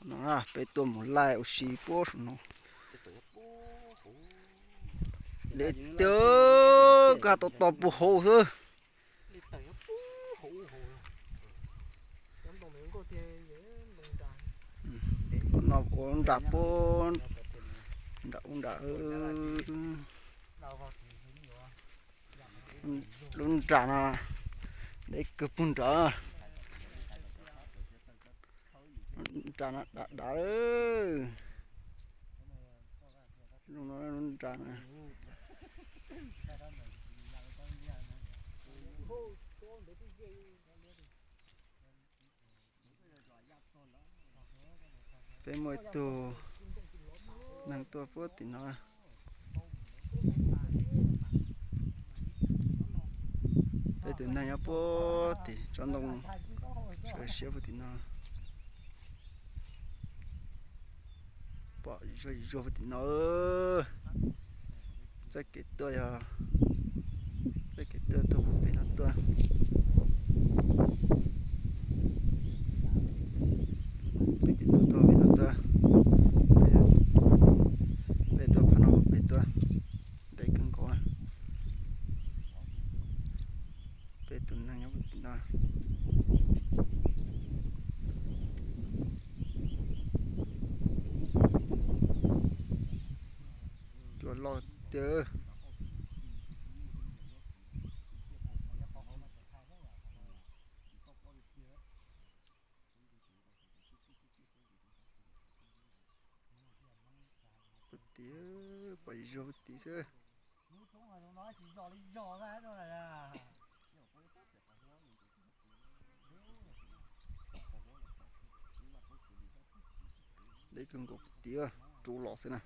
No peb tuaj mus laij ua si puag saum no. Deb tiag, kab to to puag hauv xwb. Qhov no ua nram puag nram ub nram, lub nram no deb kawg puag nram. Nram no dav dav lawm. Lub nram no. Peb muaj ib tug neeg tuaj puag tim no. Peb tus neeg nyob puag tim tsob ntoo sawv siab puag tim no. Pom zuag zuag puag tim no. Txoj kev tuaj yog, txoj kev tuaj tuaj puag pem no tuaj. Txoj kev tuaj tuaj pem no tuaj. Peb tuaj phab no pem tuaj. Deb kawg nkaus. Peb tus neeg nyob puag tim no. Cua loj tiag. Puag tim, pom zuag puag tim xwb. Deb kawg nkaus puag tim, rub los xwb na.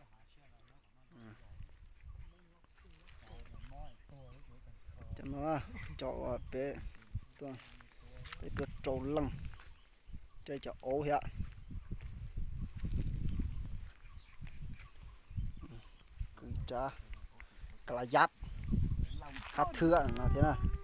Cov no, cov uas peb, peb tuaj rau leej, cov aub thiab. Kwv Rab, Ka La Yab, Hab Thwb no thiab na.